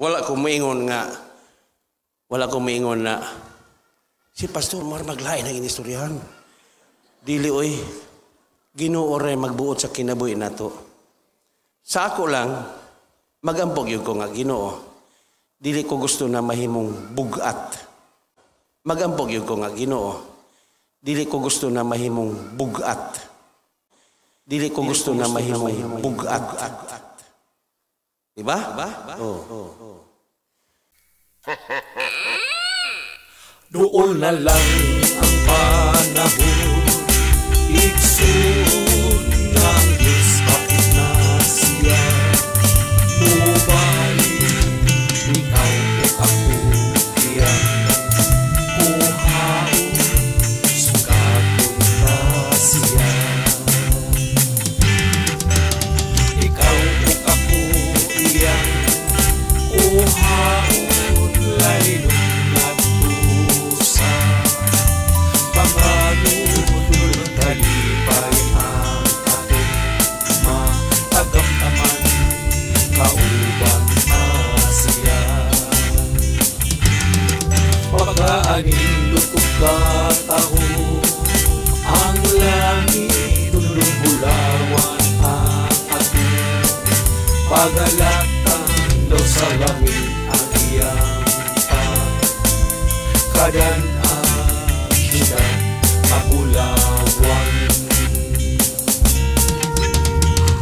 Wala ko moingon na si pastor mar maglain ang inistoryahan. Dili oy, Ginoo ray magbuot sa kinabuhi nato. Sa ako lang magampog gyud ko nga Ginoo. Dili ko gusto na mahimong bugat. Magampog gyud ko nga Ginoo. Dili ko gusto na mahimong bugat. Dili ko gusto na mahimong bugat. Diba? Oh. Doon na lang ang panahon, igsoon ng Diyos hapit na siya. Mubalik, ikaw ug ako iyang kuhaon, sugaton ta siya. Ikaw ug ako iyang kuhaon, laylon nagtusa. Panganod kalipay ang atong matagamtaman, kauban ta siya. Pagkaanindot ug kataho, ang langit dulong bulawan ang atong pagalatan daw sa langit ang iyang pagkadan-an syudad kabulawan.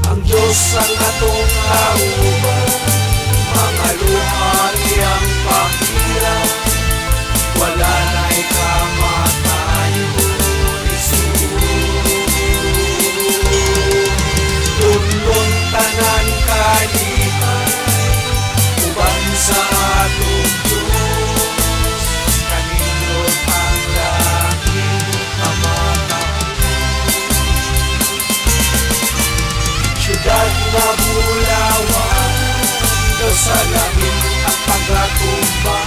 Ang Diyos ang atong kauban, mga luha iyang pahira, wala na'y kamatayon isuod. Tunlon tanan kalipay, uban sa atong Diyos, kanindot ang langit kamatahon. Siyudad nga bulawan, daw sa langit ang pagkatumba,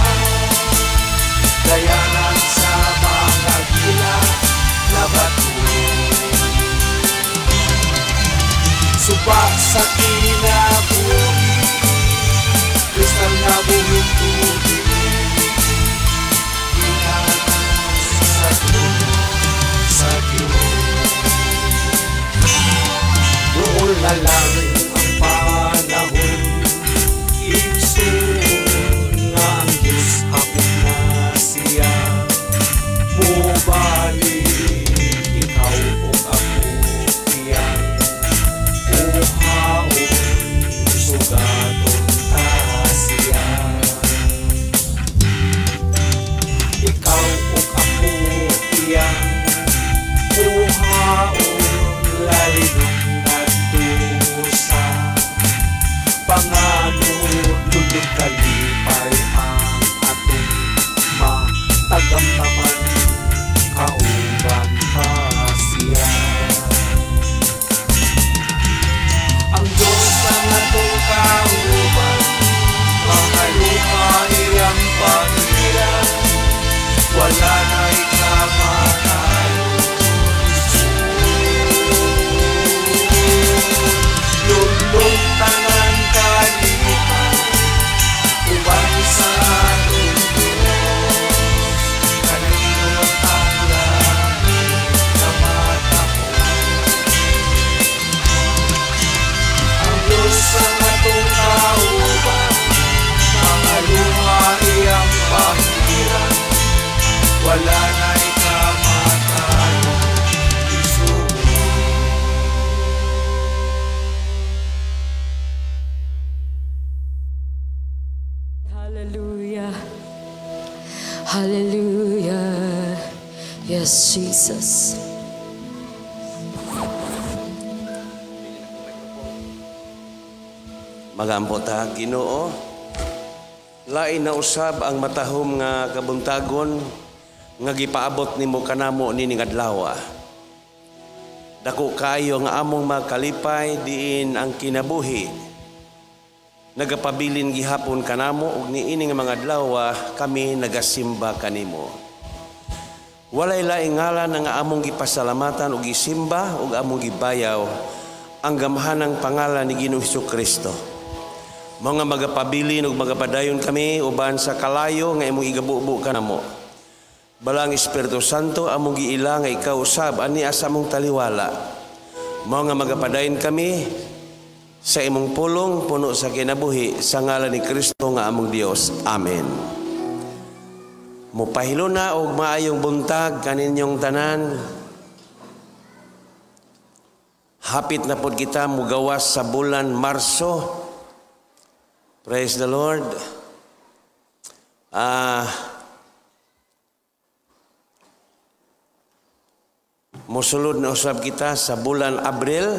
dayanan sa mga gila na bato. Supak sa kinabuhi, kristal na buhing tubig, gikan sa trono sa Diyos. Doon na lang ang panahon, igsoon nga ang Diyos hapit na siya. Mubalik, ikaw ug ako iyang kuhaon, sugaton ta siya. Ikaw ug ako iyang kuhaon, laylon nagtusa. Panganod lulod kalipay ang atong matagamtaman, kauban ta siya. Ang Diyos ang atong kauban, mga luha iyang pahira, wala na'y kamatayon isuod. Lulong tanan kalipay, uban sa atong Diyos, kanindot ang langit kamatahon. Ang Diyos ang atong kauban, mga luha iyang pahira, wala na'y kamatayon isuod. Hallelujah. Hallelujah. Yes, Jesus. Magampo ta Ginoo. Lain na usab ang matahom nga kabuntagon nga gipaabot nimo kanamo nining adlaw. Dako kaayo nga among makalipay diin ang kinabuhi. Nagapabilin gihapon kanamo ug niini nga mga adlaw kami nagasimba kanimo. Walay laing ngalan nga among gipasalamatan ug gisimba ug among gibayaw ang gamhanang pangalan ni Ginoong Hesukristo. Mga magapabilin ug magapadayon kami uban sa kalayo nga imong igabubo kanamo. Balaang Espiritu Santo, among giila nga ikaw usab ani sa among taliwala. Mao nga magapadayon kami sa imong pulong puno sa kinabuhi sa ngalan ni Kristo nga among Dios. Amen. Mupahilo na og maayong buntag kaninyong tanan. Hapit na pod kita mugawas sa bulan Marso. Praise the Lord. Mosulod na usab kita sa bulan Abril.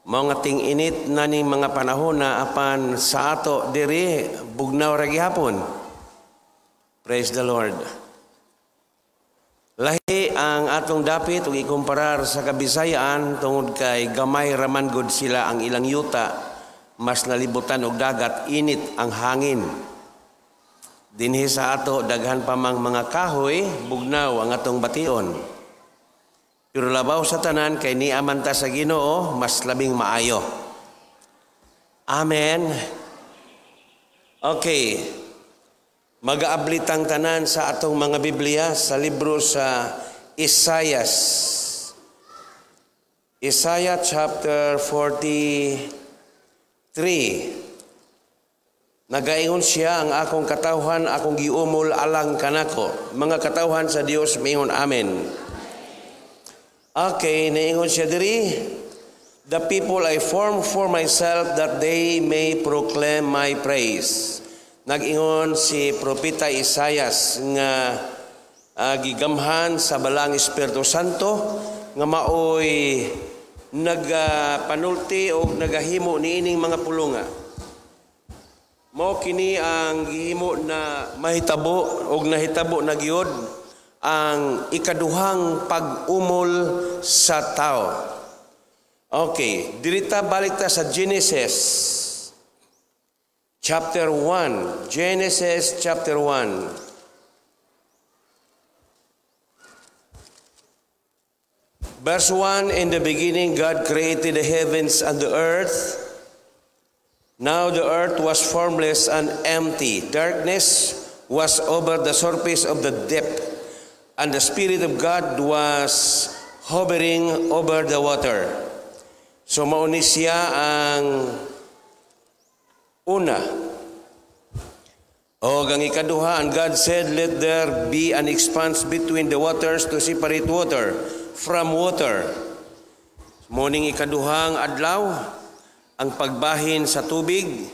Mao nga ting-init na ning mga panahon na apan sa ato diri bugnaw ra gihapon. Praise the Lord. Lahi ang atong dapit ug ikumparar sa Kabisayaan tungod kay gamay raman gud sila ang ilang yuta, mas nalibutan og dagat, init ang hangin. Dinhi sa ato daghan pa mang mga kahoy, bugnaw ang atong bation. Pero labaw sa tanan kay niaman ta sa Ginoo, mas labing maayo. Amen. Okay. Magaablit ang tanan sa atong mga Biblia sa libro sa Isaias. Isaiah chapter 43. Nagaingon siya, ang akong katawhan, akong giumol alang kanako. Mga katawhan sa Dios, mingon amen. Okay, naingon siya diri, the people I form for myself that they may proclaim my praise. Nag-ingon si Propeta Isayas nga gigamhan sa Balaang Espiritu Santo nga maoy nagapanulti o nagahimo niining mga pulunga. Mao kini ang gihimo na mahitabo og nahitabo na gyud ang ikaduhang pag-umol sa tao. Okay, dirita balik ta sa Genesis chapter 1. Genesis chapter 1. Verse 1, in the beginning God created the heavens and the earth. Now the earth was formless and empty. Darkness was over the surface of the depth, and the Spirit of God was hovering over the water. So mauni siya ang una. O ang ikaduha, and God said, let there be an expanse between the waters to separate water from water. Morning ikaduhang adlaw, ang pagbahin sa tubig.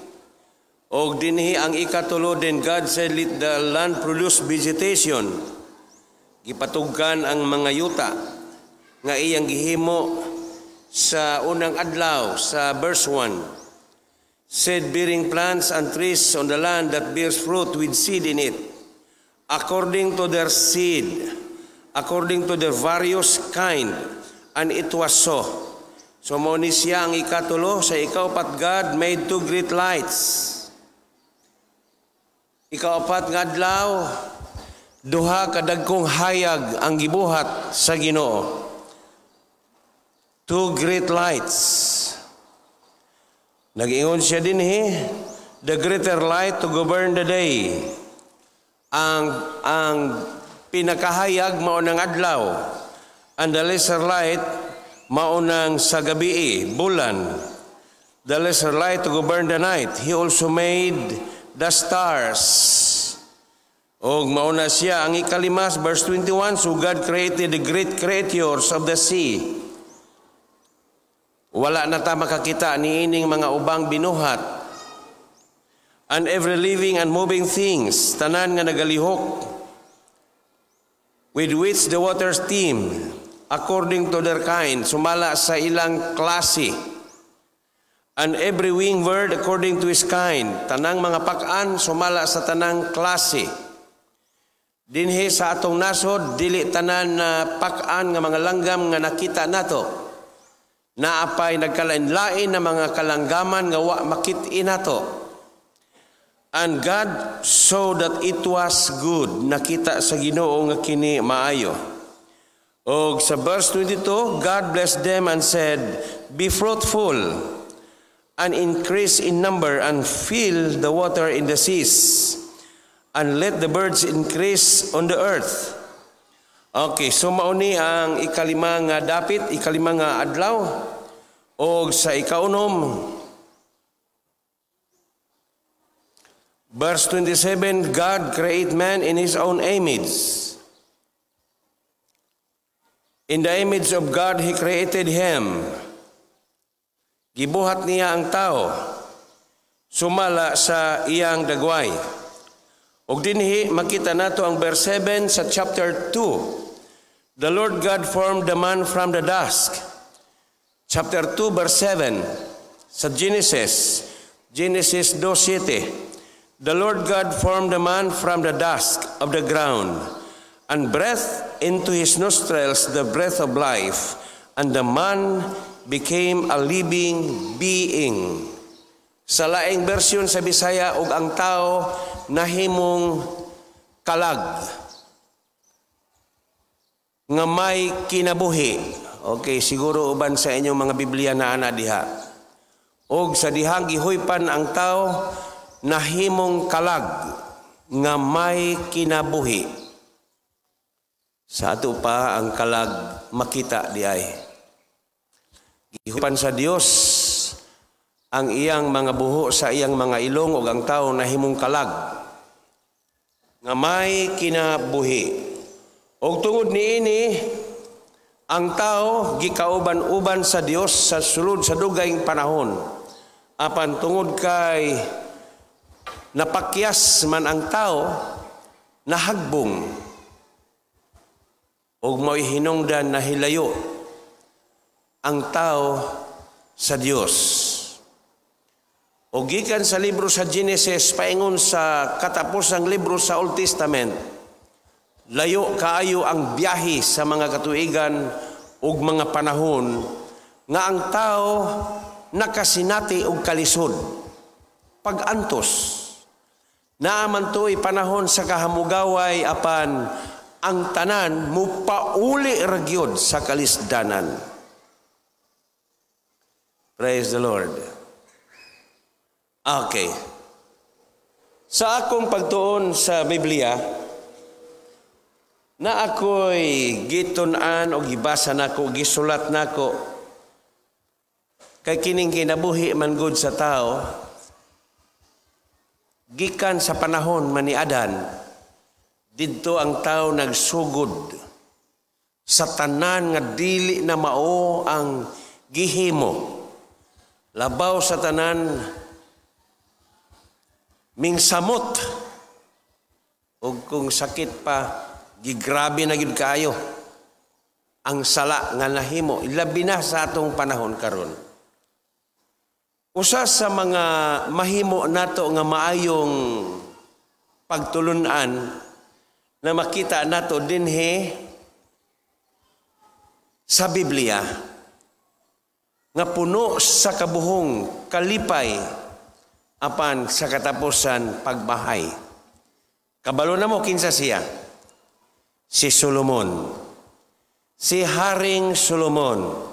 Og dinhi ang ikatulo, then God said, let the land produce vegetation. Gipatugkan ang mga yuta nga iyang gihimo sa unang adlaw sa verse 1. Seed bearing plants and trees on the land that bears fruit with seed in it, according to their seed, according to their various kind, and it was so. So mao ni siya ang ikatulo, sa ikaupat God made two great lights. Ikaupat nga adlaw, duha ka dagkong hayag ang gibuhat sa Ginoo. Two great lights. Nag-ingon siya dinhi, the greater light to govern the day. Ang pinakahayag mao nang adlaw, and the lesser light mao nang sa gabii, bulan. The lesser light to govern the night. He also made the stars. Og mao na siya ang ikalimas, verse 21, so God created the great creatures of the sea. Wala na ta makakita niining mga ubang binuhat. And every living and moving things, tanan nga nagalihok, with which the waters teem, according to their kind, sumala sa ilang klase. And every winged bird according to his kind, tanang mga pak-an, sumala sa tanang klase. Dinhi sa atong nasod, dili tanan na pak-an nga mga langgam nga nakita nato. Naapay nagkalain-lain na mga kalanggaman nga wa makit-i nato. And God saw that it was good. Nakita sa Ginoo nga kini maayo. Og sa verse 22, God blessed them and said, be fruitful and increase in number and fill the water in the seas, and let the birds increase on the earth." Okay, so mauni ang ikalima nga dapit, ikalima nga adlaw, og sa ikaunom, verse 27, God create man in His own image. In the image of God, He created him. Gibuhat niya ang tao sumala sa iyang dagway. Og dinhi makita nato ang verse 7 sa chapter 2. The Lord God formed the man from the dust. Chapter 2 verse 7 sa Genesis, Genesis 2:7. The Lord God formed the man from the dust of the ground and breathed into his nostrils the breath of life, and the man became a living being. Sa laing bersyon sa Bisaya, og ang tao nahimong kalag nga may kinabuhi. Okay, siguro uban sa inyong mga Biblia na ana diha. Og sa dihang gihuypan ang tao nahimong kalag nga may kinabuhi. Sa ato pa ang kalag makita di ay. Gihuypan sa Dios ang iyang mga buho sa iyang mga ilong ug ang tao nahimong kalag nga may kinabuhi. Og tungod niini ang tao gikauban-uban sa Dios sa sulod sa dugayng panahon. Apan tungod kay napakyas man ang tao, nahagbong ug mao'y hinungdan nahilayo ang tao sa Dios. O gikan sa libro sa Genesis paingon sa katapusang libro sa Old Testament, layo kaayo ang biyahe sa mga katuigan ug mga panahon nga ang tao nakasinati og kalisod, pag-antos. Naa man to'y panahon sa kahamugaway, apan ang tanan mupauli ra gyud sa kalisdanan. Praise the Lord. Okay. Sa akong pagtuon sa Biblia, na ako'y gitun-an o gibasa nako, gisulat nako, kay kining kinabuhi man gud sa tao, gikan sa panahon man ni Adan, didto ang tao nagsugod sa tanan nga dili na mao ang gihimo. Labaw sa tanan, mingsamot, ug kung sakit pa, gigrabe na gyud kaayo ang sala nga nahimo, labi na sa atong panahon karon. Usa sa mga mahimo nato nga maayong pagtulun-an na makita nato dinhi sa Biblia nga puno sa kabuhong kalipay apan sa katapusan pagbahay. Kabalo na mo kinsa siya? Si Solomon. Si Haring Solomon.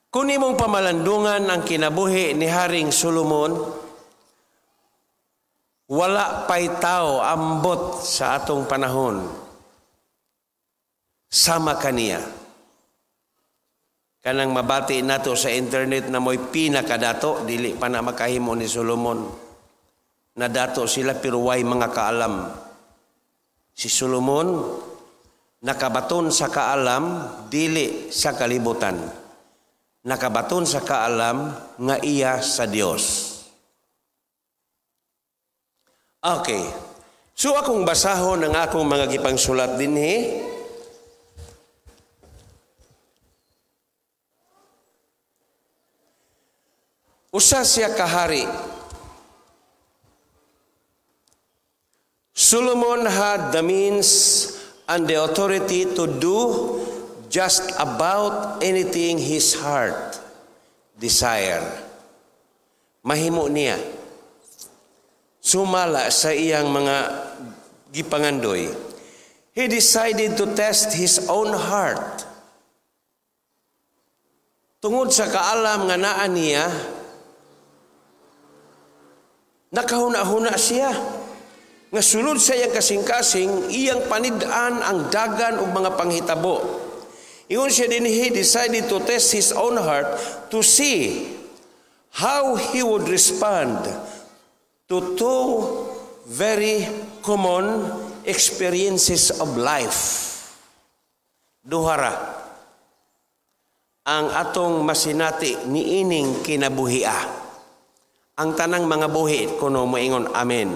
Kung imong pamalandungan ang kinabuhi ni Haring Solomon, wala pa'y tao ambot sa atong panahon sama kaniya. Kanang mabati nato sa internet na mo'y pinakadato, dili pa na makahimo ni Solomon. Nadato sila pero way mga kaalam. Si Solomon nakabaton sa kaalam, dili sa kalibutan. Nakabaton sa kaalam nga iya sa Dios. Okay. So akong basahon ang akong mga gipangsulat dinhi. Usa siya kahari. Solomon had the means and the authority to do just about anything his heart desire. Mahimo niya. Sumala sa iyang mga gipangandoy. He decided to test his own heart. Tungod sa kaalam nga naa niya, nakahuna-huna siya nga sulod sa iyang kasing-kasing, iyang panid-an ang dagan og mga panghitabo. Ingon siya din, he decided to test his own heart to see how he would respond to two very common experiences of life. Duhara ang atong masinati niining kinabuhia. Ang tanang mga buhi kuno moingon, "Amen."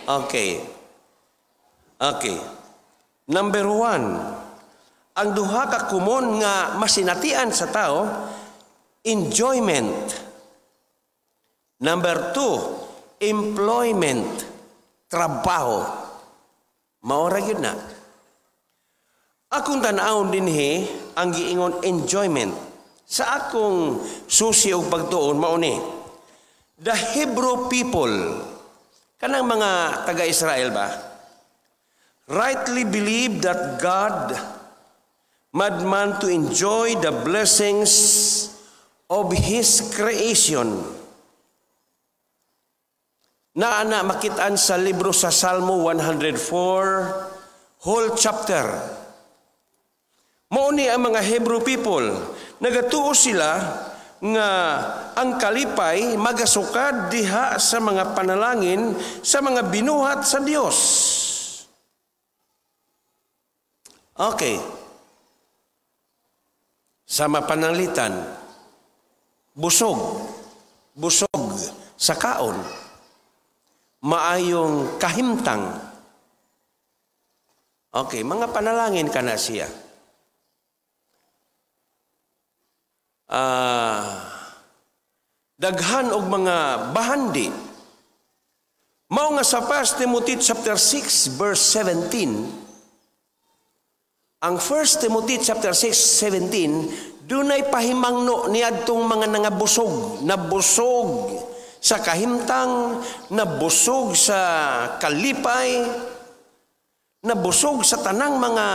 Okay. Okay. Number one, ang duha ka common nga masinatian sa tao, enjoyment. Number two, employment, trabaho. Maora gyud na. Akong tan-awon dinhi ang giingon enjoyment. Sa akong susi og pagtuon, mao ni. The Hebrew people, kanang mga taga-Israel ba, rightly believe that God made man to enjoy the blessings of His creation. Naa na makitaan sa libro sa Salmo 104, whole chapter. Mao ni ang mga Hebrew people, nagatuo sila nga ang kalipay magasukad diha sa mga panalangin sa mga binuhat sa Dios. Okay. Sa mapananglitan, busog, busog sa kaon, maayong kahimtang. Okay, mga panalangin ka na siya. Daghan og mga bahandi. Mao nga sa 1 Timothy chapter 6 verse 17, ang 1 Timothy chapter 6 17, dunay pahimangno niadtong mga nangabusog, nabusog sa kahimtang, nabusog sa kalipay, nabusog sa tanang mga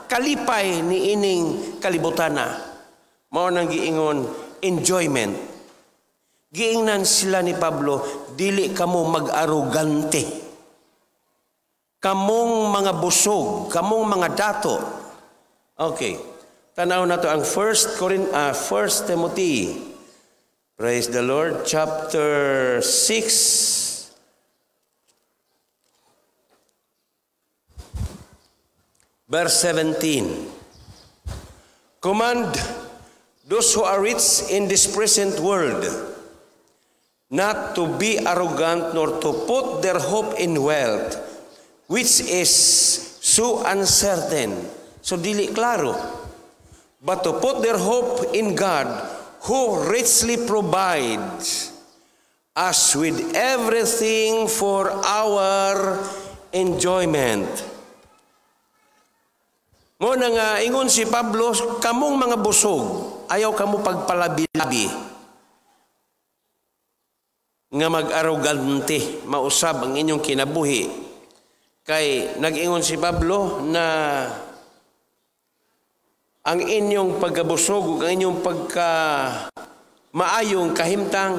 kalipay niining kalibutana. Mao nang giingon enjoyment. Giingnan sila ni Pablo, dili kamo mag-arugante. Kamong mga busog, kamong mga dato. Okay. Tanaw na to ang 1 Timothy. Praise the Lord, chapter 6. Verse 17. Command those who are rich in this present world not to be arrogant nor to put their hope in wealth, which is so uncertain. So dili klaro. But to put their hope in God, who richly provides us with everything for our enjoyment. Mo na nga ingon si Pablo, kamong mga busog, ayaw kamo pagpalabi-labi nga mag-arogante, mausab ang inyong kinabuhi. Kay nag-ingon si Pablo na ang inyong pagkabusog ug ang inyong pagka maayong kahimtang,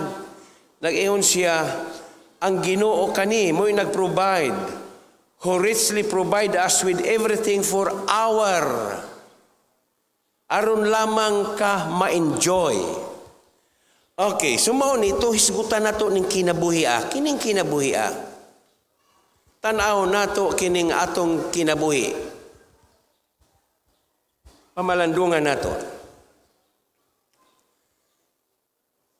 nag-ingon siya, ang Ginoo kani mo'y nag-provide, who richly provide us with everything for our, aron lamang ka ma-enjoy. Okay, so mao nito hisgutan nato ning kinabuhi ah. Kining kinabuhi ah. Tan-aw nato kining atong kinabuhi. Pamalandungan nato.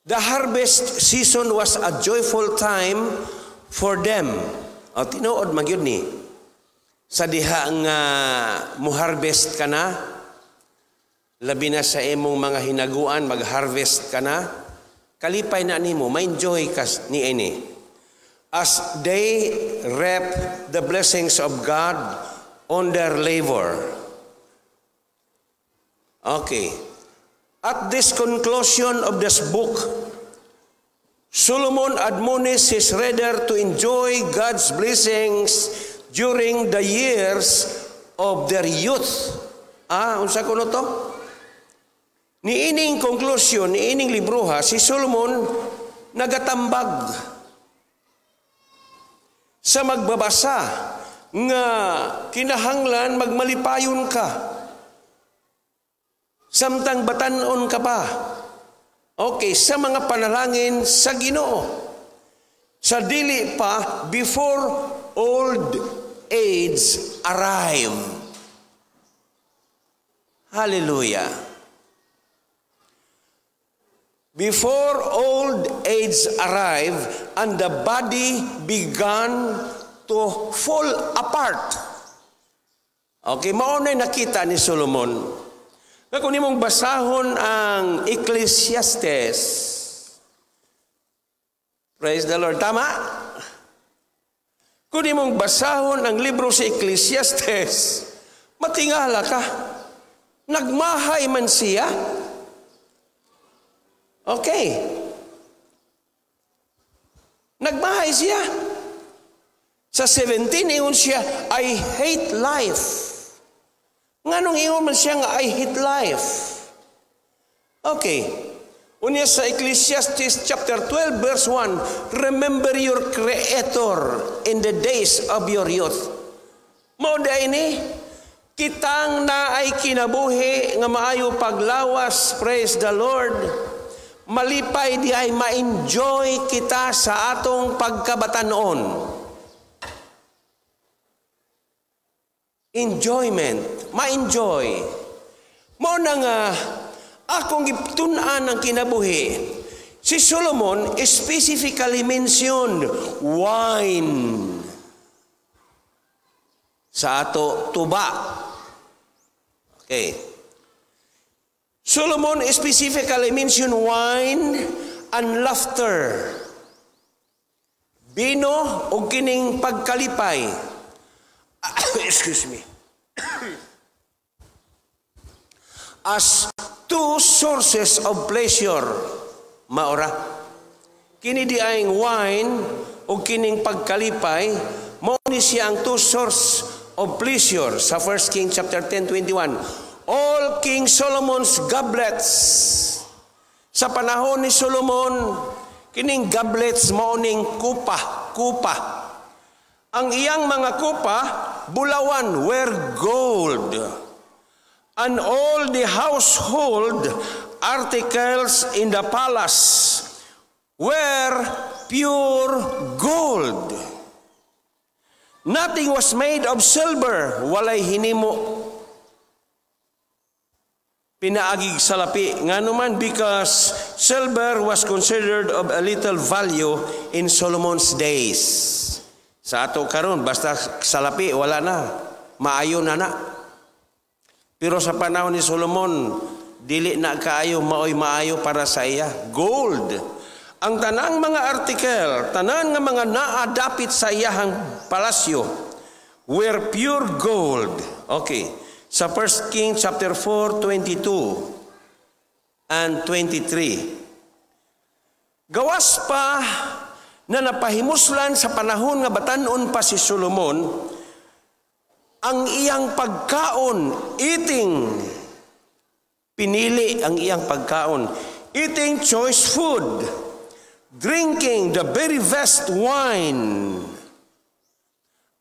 The harvest season was a joyful time for them. O, tinuod magyud ni. Sa diha nga mo-harvest ka na, labi na sa imong mga hinaguan, mag-harvest ka na, kalipay na nimo, ma-enjoy ka ni ini. As they reap the blessings of God on their labor. Okay. At this conclusion of this book, Solomon admonished his reader to enjoy God's blessings during the years of their youth. Unsa kuno to? Niining conclusion, niining libroha, si Solomon nagatambag sa magbabasa nga kinahanglan magmalipayon ka samtang batanon ka pa. Okay, sa mga panalangin sa Ginoo. Sa dili pa, before old age arrive. Hallelujah. Before old age arrived and the body began to fall apart. Okay, mao na nakita ni Solomon. Nga kung nimong basahon ang Ecclesiastes. Praise the Lord. Tama? Kung nimong basahon ang libro sa Ecclesiastes, matingala ka. Nagmahay man siya. Okay. Nagmahay siya. Sa 17, ingon siya, "I hate life." Nganong ingon man siya nga "I hate life"? Okay. Unya sa Ecclesiastes chapter 12 verse 1, "Remember your Creator in the days of your youth." Mao ini, kitang naay kinabuhi nga maayo paglawas, praise the Lord, malipay di ay ma-enjoy kita sa atong pagkabatanon. Enjoyment, ma-enjoy. Mao na nga akong gitun-an ang kinabuhi. Si Solomon specifically mentioned wine. Sa ato, tuba. Okay. Solomon specifically mentioned wine and laughter. Bino o kining pagkalipay. Excuse me. As two sources of pleasure. Maora. Kini di ang wine o kining pagkalipay, mao ni siya ang two source of pleasure sa 1 Kings chapter 10:21. All King Solomon's goblets. Sa panahon ni Solomon, kining goblets mao ning kupa, kupa. Ang iyang mga kupa, bulawan, were gold. And all the household articles in the palace were pure gold. Nothing was made of silver, walay hinimo pinaagig salapi. Ngano man, because silver was considered of a little value in Solomon's days. Sa ato karon, basta salapi, wala na. Maayo na na. Pero sa panahon ni Solomon, dili na kaayo maoy maayo para sa iya. Gold. Ang tanang mga artikel, tanan nga mga naadapit sa iyahang palasyo, were pure gold. Okay. Sa 1 Kings chapter 4, 22 and 23. Gawas pa na napahimuslan sa panahon nga batanon pa si Solomon, ang iyang pagkaon, eating, pinili ang iyang pagkaon, eating choice food, drinking the very best wine,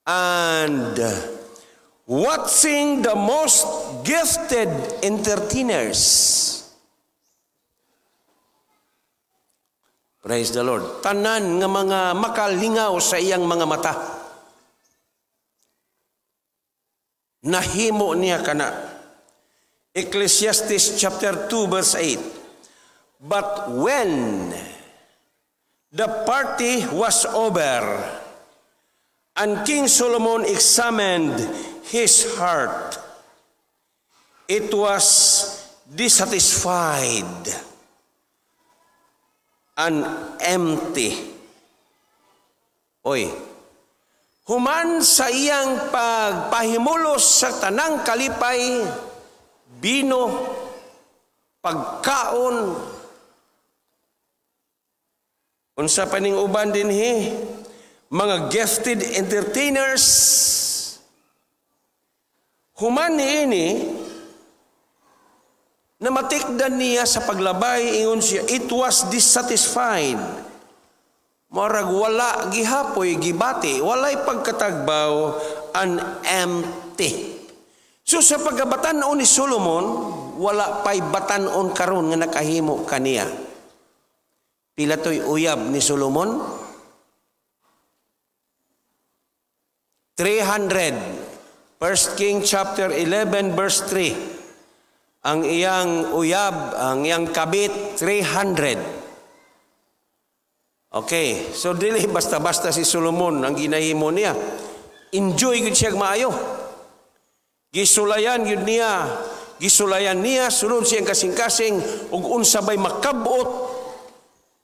and watching the most gifted entertainers. Praise the Lord. Tanan nga mga makalingaw sa iyang mga mata. Nahimo niya kana. Ecclesiastes chapter 2 verse 8. But when the party was over, and King Solomon examined his heart, it was dissatisfied and empty. Oy, human sa iyang pagpahimulos sa tanang kalipay, bino, pagkaon, unsa pa ning uban dinhi, mga gifted entertainers, human niini, Namatikdan niya sa paglabay, ingon siya, it was dissatisfied. Marag wala gihapoy gibati, walay pagkatagbaw, and empty. So sa pagkabatan-on ni Solomon, wala pa'y batan-on karon nga nakahimo kaniya. Pila to'y uyab ni Solomon? 300. 1 King chapter 11 verse 3. Ang iyang uyab, ang iyang kabit, 300. Okay, so dili basta-basta si Solomon ang ginahimo niya. Enjoy gud siya maayo. Gisulayan gyud niya. Gisulayan niya sulod siyang kasing-kasing ug unsa bay makabot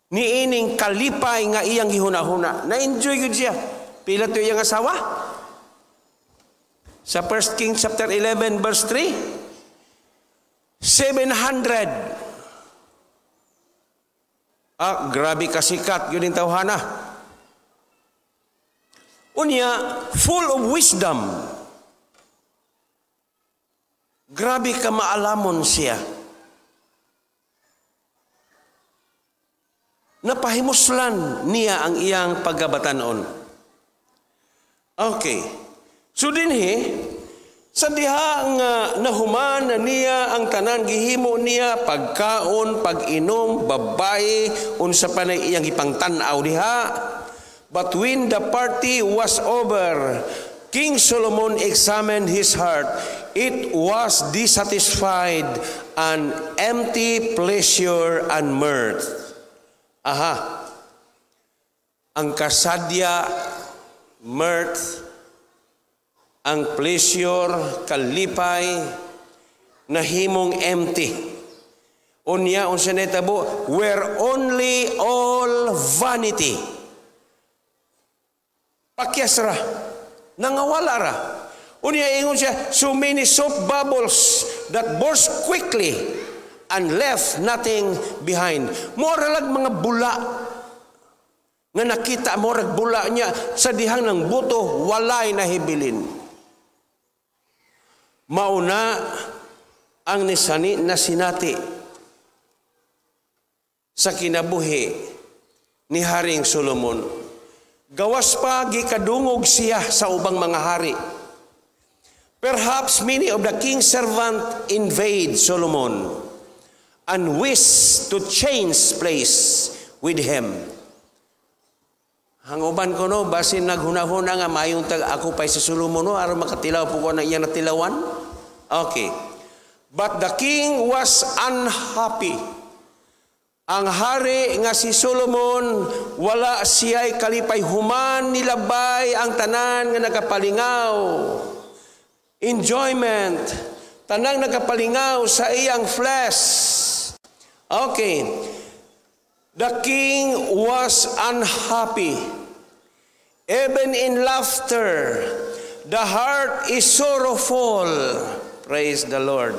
niining kalipay nga iyang gihuna-huna. Na-enjoy gyud siya. Pila to iyang asawa? Sa 1 Kings chapter 11 verse 3, 700. Ah, grabe kasikat yun yung tawhana. Unya, full of wisdom. Grabe ka maalamon siya. Napahimuslan niya ang iyang pagkabatanon. Okay. So dinhi, sa diha nga nahuman na niya ang tanan gihimo niya pagkaon, pag-inom, babae, unsa pa na iyang ipangtan-aw diha. But when the party was over, King Solomon examined his heart. It was dissatisfied and empty pleasure and mirth. Aha. Ang kasadya, mirth, ang pleasure, kalipay, nahimong empty. Unya, unsa nitabo, were only all vanity. Pakyas ra, nangawala ra. Unya, ingon siya, so many soap bubbles that burst quickly and left nothing behind. Mora lang mga bula nga nakita, morag bula niya sa dihang ng buto, walay nahibilin. Mauna ang nisani na sinati sa kinabuhi ni Haring Solomon. Gawas pa gikadungog siya sa ubang mga hari. Perhaps many of the king's servant invade Solomon and wish to change place with him. Ang uban ko no, basin naghunahuna nga mayong tag ako pa'y si Solomon no, aron makatilaw po ko na iyang natilawan. Okay. But the king was unhappy. Ang hari nga si Solomon, wala siya'y kalipay, human nilabay ang tanan nga nakapalingaw. Enjoyment. Tanang nakapalingaw sa iyang flesh. Okay. The king was unhappy. Even in laughter, the heart is sorrowful. Praise the Lord.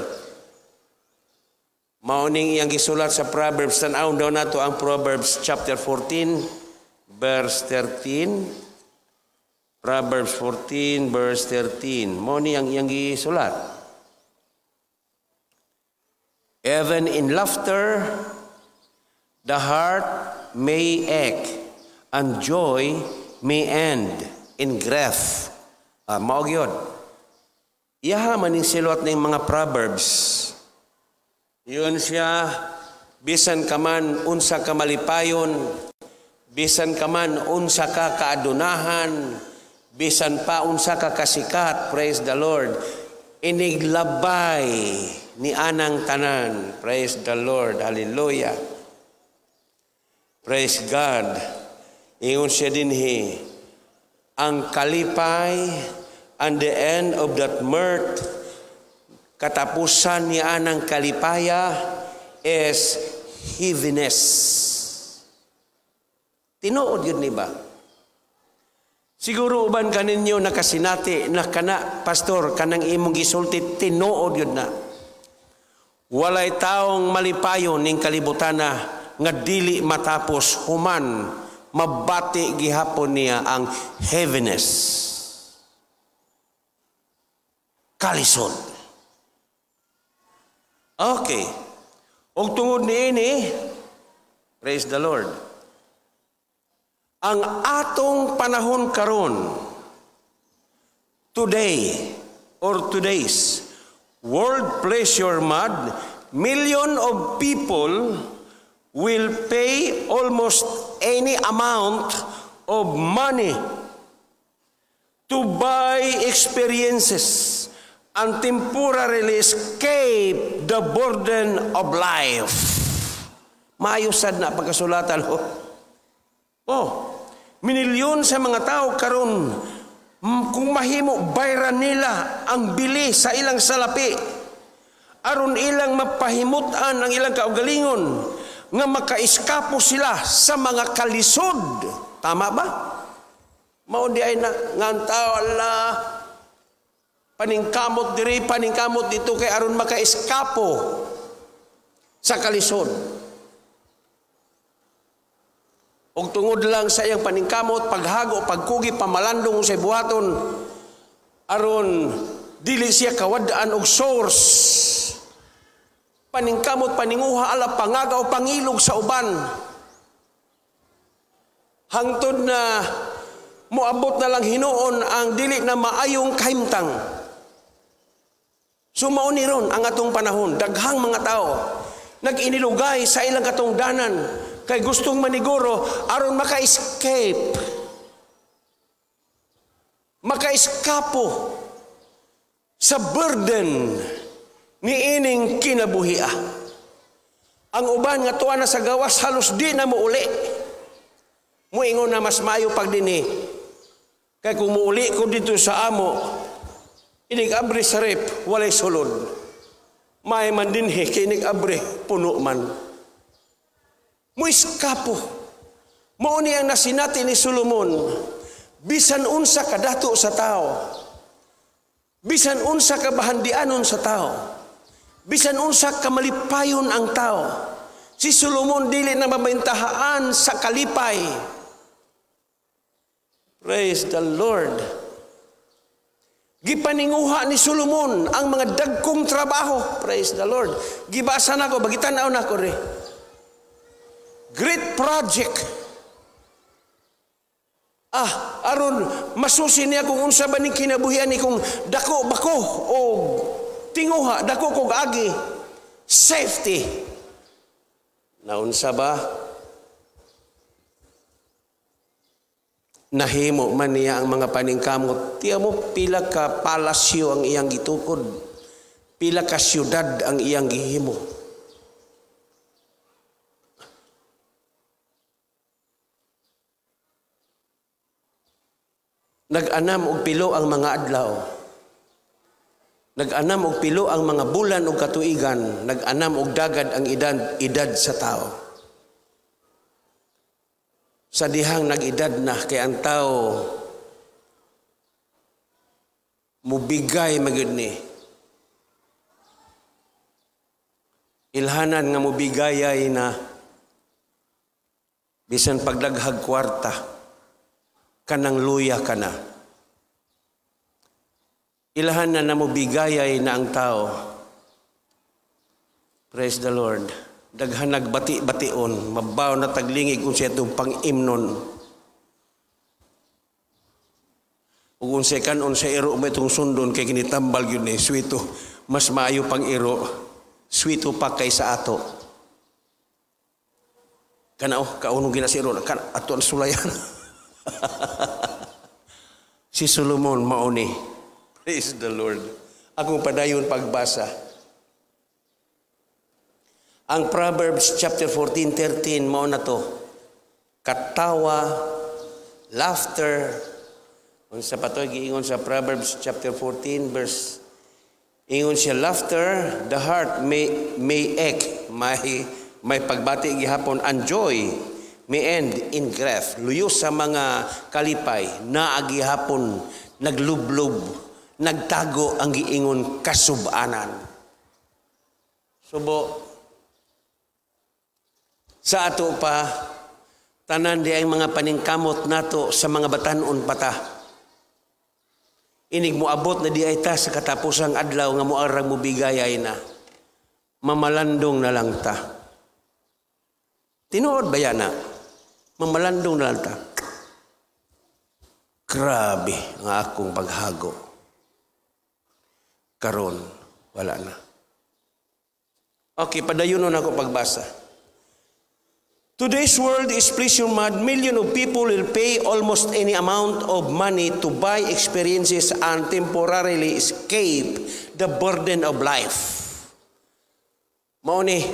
Mauning iyang gisulat sa Proverbs. Tan-aw daw nato ang Proverbs chapter 14, verse 13. Proverbs 14, verse 13. Mao ni ang iyang gisulat. Even in laughter, the heart may ache, and joy may end in grief. Mao gyud. Iyaha man ning siluat ning mga Proverbs. Yun siya, bisan ka man unsa ka malipayon, bisan ka man unsa ka kaadunahan, bisan pa unsa ka kasikat, praise the Lord, iniglabay ni anang tanan. Praise the Lord, hallelujah. Praise God. Ingon siya dinhi, ang kalipay and the end of that mirth, katapusan niya ng kalipaya is heaviness. Tinuod yun ni ba? Siguro uban kaninyo nakasinati na kana, pastor, kanang imong gisulti, tinuod yun na. Walay taong malipayon ning kalibutana nga dili matapos human mabati gihapon niya ang heaviness. Kalisod. Okay. Og tungod niini, praise the Lord, ang atong panahon karon, today or today's world pleasure mad, million of people will pay almost any amount of money to buy experiences and temporarily escape the burden of life. Maayo sad na pagkasulatan ho. Oh, minilyon sa mga tao karon, kung mahimo bayran nila ang bili sa ilang salapi aron ilang mapahimutan ang ilang kaugalingon nga makaiskapo sila sa mga kalisod. Tama ba? Mao di ay na nga ang tao, ala, paningkamot diri, paningkamot dito kay aron makaiskapo sa kalisod. Og tungod lang sa iyang paningkamot, paghago, pagkugi, pamalandong sa buhaton aron dili siya kawad-an og source. Paningkamot, paninguha, ala pangagaw, pangilog sa uban. Hangtod na moabot na lang hinuon ang dili na maayong kahimtang. So mao ni ron ang atong panahon, daghang mga tao nag-inilugay sa ilang katungdanan kay gustong maniguro aron maka-escape, maka-eskapo sa burden ni ining kinabuhia. Ang uban nga tuwa na sa gawas halos di na muuli. Muingon na mas maayo pag dinhi. Kay kung muuli ko dito sa amo, inig abri sa rep, walay sulod. May man dinhi, kay inig abri, puno man. Muiskapo. Mao ni ang nasinati ni Solomon, bisan unsa kadato sa tao, bisan unsa ka bahandianon sa tao, bisan unsa ka malipayon ang tao, si Solomon dili na mabentahaan sa kalipay. Praise the Lord. Gipaninguha ni Solomon ang mga dagkong trabaho. Praise the Lord. Gibasa nako, bagitan-aw nako re. Great project. Aron masusi niya kung unsa ba ning kinabuhian ni, kung dako ba ko o tinguha, dako kog agi. Safety. Naunsa ba? Nahimo man niya ang mga paningkamot. Tiya mo, pila ka palasyo ang iyang gitukod. Pila ka syudad ang iyang gihimo. Nag-anam og pilo ang mga adlaw. Nag-anam og pilo ang mga bulan og katuigan. Nag-anam og dagad ang edad sa tao. Sa dihang nag-edad na kay ang tao mubigay magyud ni. Ilhanan nga mubigayay na bisan pagdaghag kwarta kanang luya ka na. Ilhanan na mubigayay na ang tao. Praise the Lord. Daghan nagbati-bation, mabaw na taglingig unsa itong pang-imnon. Ug unsay kanon sa iro mo itong sundon kay kinitambal gyud ni sweeto, mas maayo pang iro, sweeto pa kaysa ato. Kana oh, kaunong gina sa iro, kana ato ang sulayan. Si Solomon mauni. Praise the Lord. Akong padayon pagbasa. Ang Proverbs chapter 14:13 mao na to. Katawa, laughter. Unsa pa to giingon sa Proverbs chapter 14 verse, ingon siya, laughter the heart may ache, may pagbati gihapon, and joy may end in grief. Luyo sa mga kalipay, naa gihapon naglublob, nagtago ang giingon kasubanan. Subo sa ato pa, tanan di ang mga paningkamot nato sa mga batan-on pata. Inig moabot na di ay ta sa katapusang adlaw nga moarang mobigayay na. Mamalandong na lang ta. Tinuod ba yan na? Mamalandong na lang ta. Grabe ang akong paghago. Karon, wala na. Okay, padayon na ako pagbasa. Today's world is pleasure mad. Million of people will pay almost any amount of money to buy experiences and temporarily escape the burden of life. Mao ni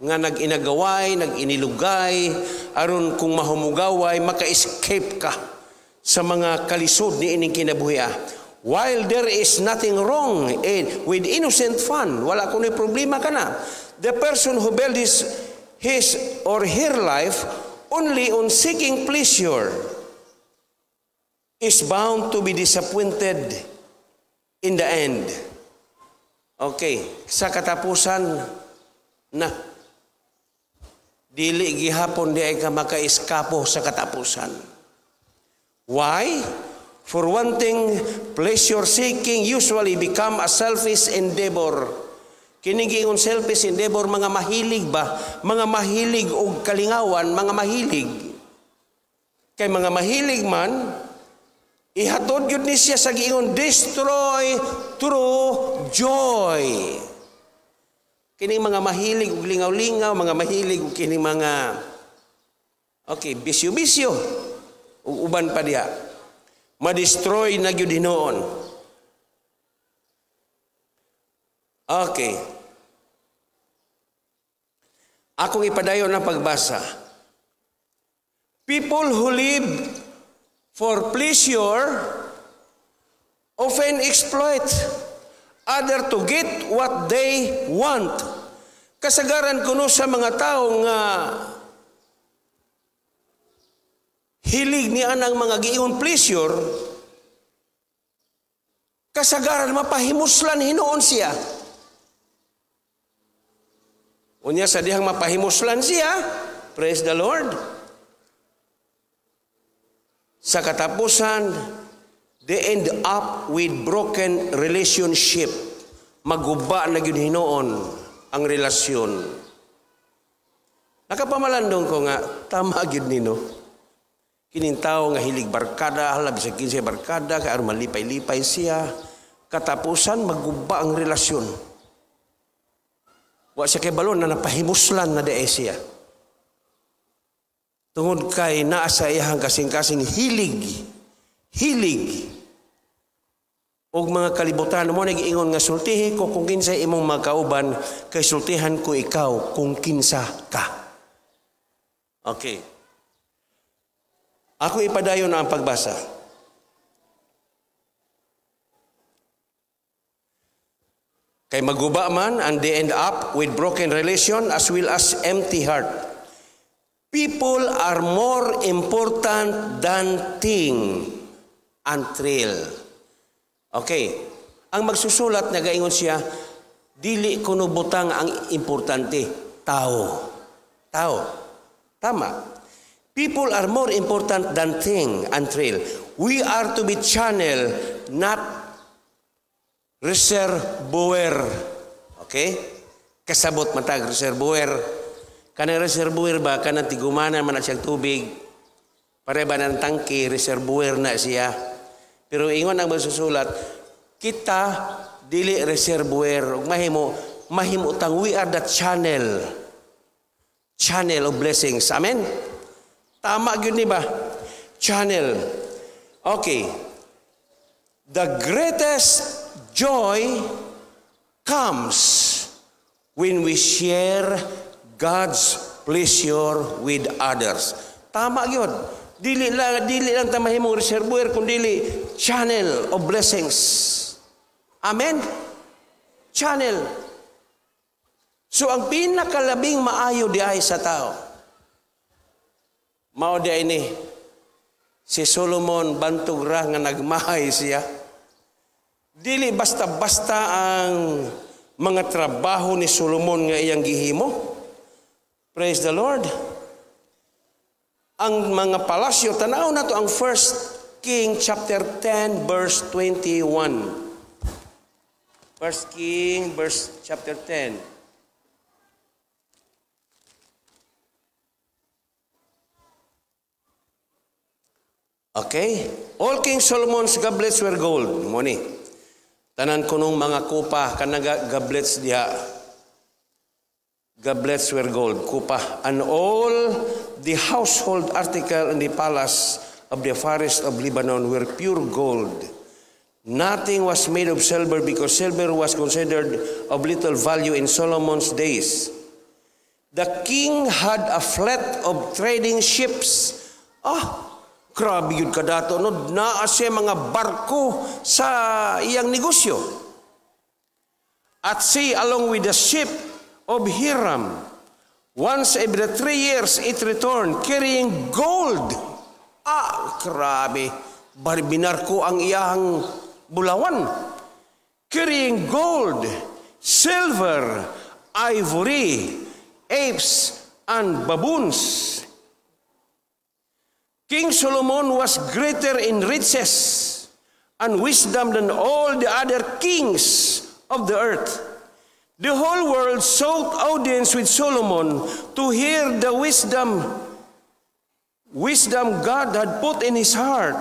nga nag-inagaway, nag-inilugay, aron kung mahumugaway, maka-escape ka sa mga kalisod ni ining kinabuhi. While there is nothing wrong with innocent fun, wala kuno'y problema ka na. The person who built his or her life only on seeking pleasure is bound to be disappointed in the end. Okay, sa katapusan na dili gihapon di ay ka maka-eskapo sa katapusan. Why? For one thing, pleasure seeking usually become a selfish endeavor. Kining giingon selfish endeavor, mga mahilig ba? Mga mahilig og kalingawan, mga mahilig. Kay mga mahilig man, ihatod yun ni siya sa giingon destroy true joy. Kining mga mahilig og lingaw-lingaw, mga mahilig og kining mga, okay, bisyo-bisyo ug uban pa diha. Ma-destroy na gyud hinuon. Okay. Akong ipadayon ang pagbasa. People who live for pleasure often exploit other to get what they want. Kasagaran kuno sa mga tao nga hilig ni anang mga giingon pleasure, kasagaran mapahimuslan hinuon siya. Unya sa dihang mapahimuslan siya, praise the Lord. Sa katapusan, they end up with broken relationship. Maguba na gyud hinuon ang relasyon. Nakapamalandong ko nga, tama gyud nino. Kining tao nga hilig barkada, hala bisag kinsay barkada, kay aron malipay-lipay siya. Katapusan, maguba ang relasyon. Wa siya kay balon na napahimuslan na diay siya. Tungod kay naa sa iyang kasing-kasing hilig, hilig og mga kalibutan mo nag-ingon nga sultihi ko kung kinsa imong magkauban, kay sultihan ko ikaw kung kinsa ka. Okay. Ako ipadayon na ang pagbasa. Kay maguba man and they end up with broken relation as well as empty heart. People are more important than thing and thrill. Okay. Ang magsusulat, nagaingon siya, dili kuno butang ang importante, tao. Tao. Tama. People are more important than thing and thrill. We are to be channel, not reservoir. Okay? Kasabot matag reservoir. Kanang reservoir ba, kanang tigumana man na siyang tubig. Pare ba ng tangki, reservoir na siya. Pero ingon ang magsusulat, kita dili reservoir. Ug mahimo, mahimo tang we are the channel. Channel of blessings. Amen? Tama gyud ni ba? Channel. Okay. The greatest joy comes when we share God's pleasure with others. Tama gyud. Dili lang ta mahimong reservoir kun dili channel of blessings. Amen. Channel. So ang pinakalabing maayo diay sa tao, mao diay ni si Solomon, bantog ra nga nagmahay siya. Dili basta-basta ang mga trabaho ni Solomon nga iyang gihimo. Praise the Lord. Ang mga palasyo, tanaw na to ang 1 King chapter 10 verse 21. 1 King verse chapter 10. Okay? All King Solomon's goblets were gold. Mao ni. Tanan kunong mga kupa kanang goblets diha. Goblets were gold, kupa. And all the household article in the palace of the forest of Lebanon were pure gold. Nothing was made of silver because silver was considered of little value in Solomon's days. The king had a fleet of trading ships. Ah, grabe yun kadato, no? Naa siya mga barko sa iyang negosyo. At sea along with the ship of Hiram. Once every 3 years it returned carrying gold. Ah, grabe. Binarko ang iyang bulawan. Carrying gold, silver, ivory, apes, and baboons. King Solomon was greater in riches and wisdom than all the other kings of the earth. The whole world sought audience with Solomon to hear the wisdom God had put in his heart.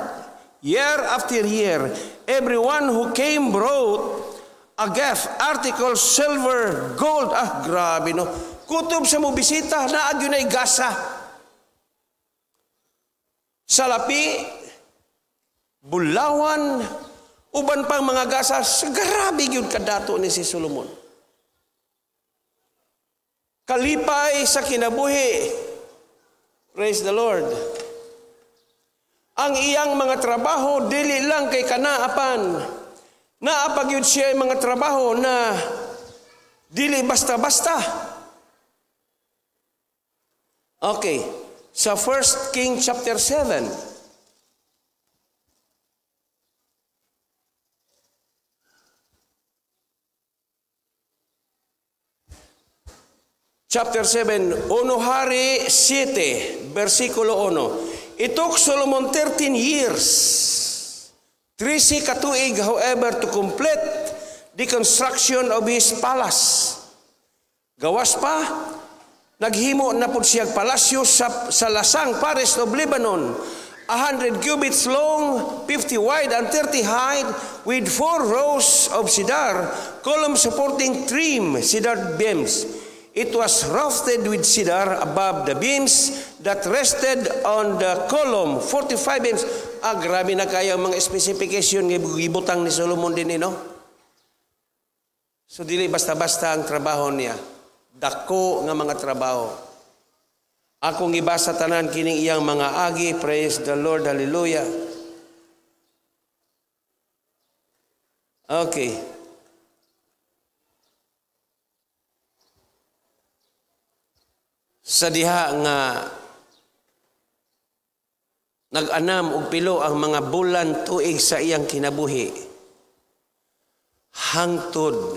Year after year, everyone who came brought a gift, articles, silver, gold. Ah, grabe, no? Kutob sa mo bisita, naa gyud na gasa. Salapi, bulawan, uban pang mga gasa, grabe gyud kadato ni si Solomon. Kalipay sa kinabuhi. Praise the Lord. Ang iyang mga trabaho dili lang kay kanaapan. Naa pa gyud siya mga trabaho na dili basta-basta. Okay. Sa 1 King chapter 7. Chapter 7, 1 Hari 7, versikulo 1. It took Solomon 13 years, 13 katuig, however, to complete the construction of his palace. Gawas pa, naghimo na pud siyang palasyo sa Lasang Forest of Lebanon, 100 cubits long, 50 wide, and 30 high, with four rows of cedar, columns supporting trim cedar beams. It was roofed with cedar above the beams that rested on the column, 45 beams. Ah, grabe na kayo ang mga specification nga gibutang ni Solomon din, no? So dili basta-basta ang trabaho niya. Dako nga mga trabaho. Akong gibasa tanan kining iyang mga agi. Praise the Lord. Hallelujah. Okay. Sa diha nga nag-anam og pilo ang mga bulan tuig sa iyang kinabuhi, hangtod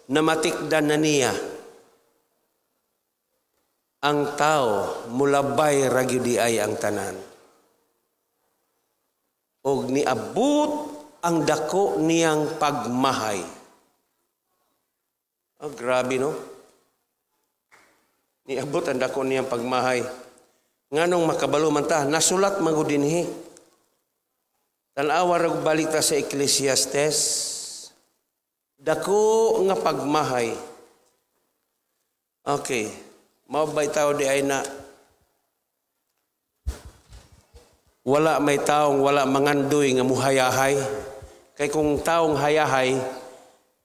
na matikdan na niya ang tao, mulabay ra gyud ay ang tanan. Og niabot ang dako niyang pagmahay. Oh, grabe, no? Niabot ang dako niyang pagmahay. Nganong makabalo man ta, nasulat man gud dinhi. Tan-awa ra balik ta sa Ecclesiastes. Dako nga pagmahay. Okay. Mao bay tao di ay na wala may taong wala mangandoy nga muhayahay. Kay kung taong hayahay,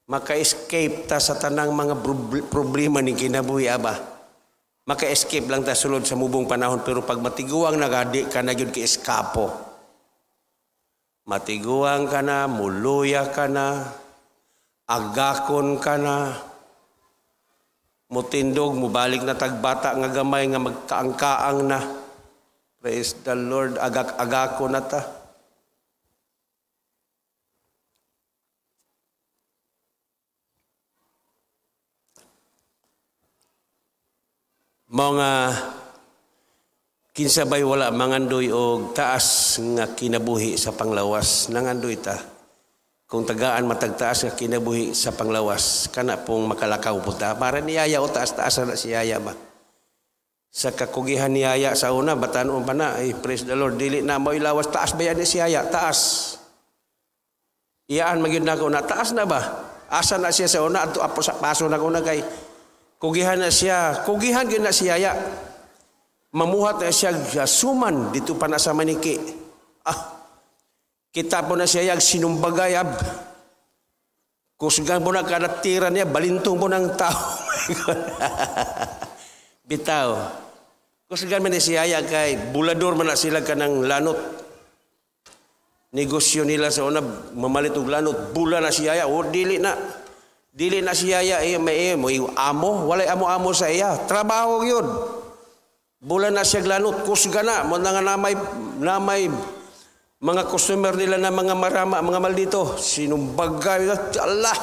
maka-escape ta sa tanang mga problema ni kinabuhi aba. Maka-escape lang ta sulod sa mubong panahon, pero pag matiguang nagadi ka na gyud ki-eskapo. Matiguang ka na, muluya ka na, agakon ka na, mutindog, mubalik na tagbata nga gamay nga magkaangkaang na. Praise the Lord, agak-agako na ta. Mga kinsabay wala mangandoy og taas nga kinabuhi sa panglawas, nangandoy ta. Kung tagaan matagtaas nga kinabuhi sa panglawas, kana pong makalakaw po ta. Para ni Yaya o taas-taas na si Yaya ba? Sa kakugihan ni Yaya sa una, batanon pa na, ay, praise the Lord, dili na mo ilawas, taas ba yan ni si Yaya? Taas. Iyaan magyud na ako na, taas na ba? Asa na siya sa una, ato apo sa paso na ko na kay, kugihan na siya, kugihan gyud na si Yaya. Mamuhat na siya suman, dito pa na sa Maniki. Ah, kita po na siya yag sinumbagay, ab. Kusgan po na kada tira niya, balintong po ng tao. Bitaw. Kusgan man ni siya kay bulador man na sila kanang lanot. Negosyo nila sa una, mamalit og lanot, bula na siya. O dili na. Dili na siya eh, may eh, mo amo, walay amo-amo sa iya. Trabaho yun. Bula na siya lanot, kusga na. Mo na nga namay mga customer nila na mga marama, mga maldito, sinumbagay, Allah!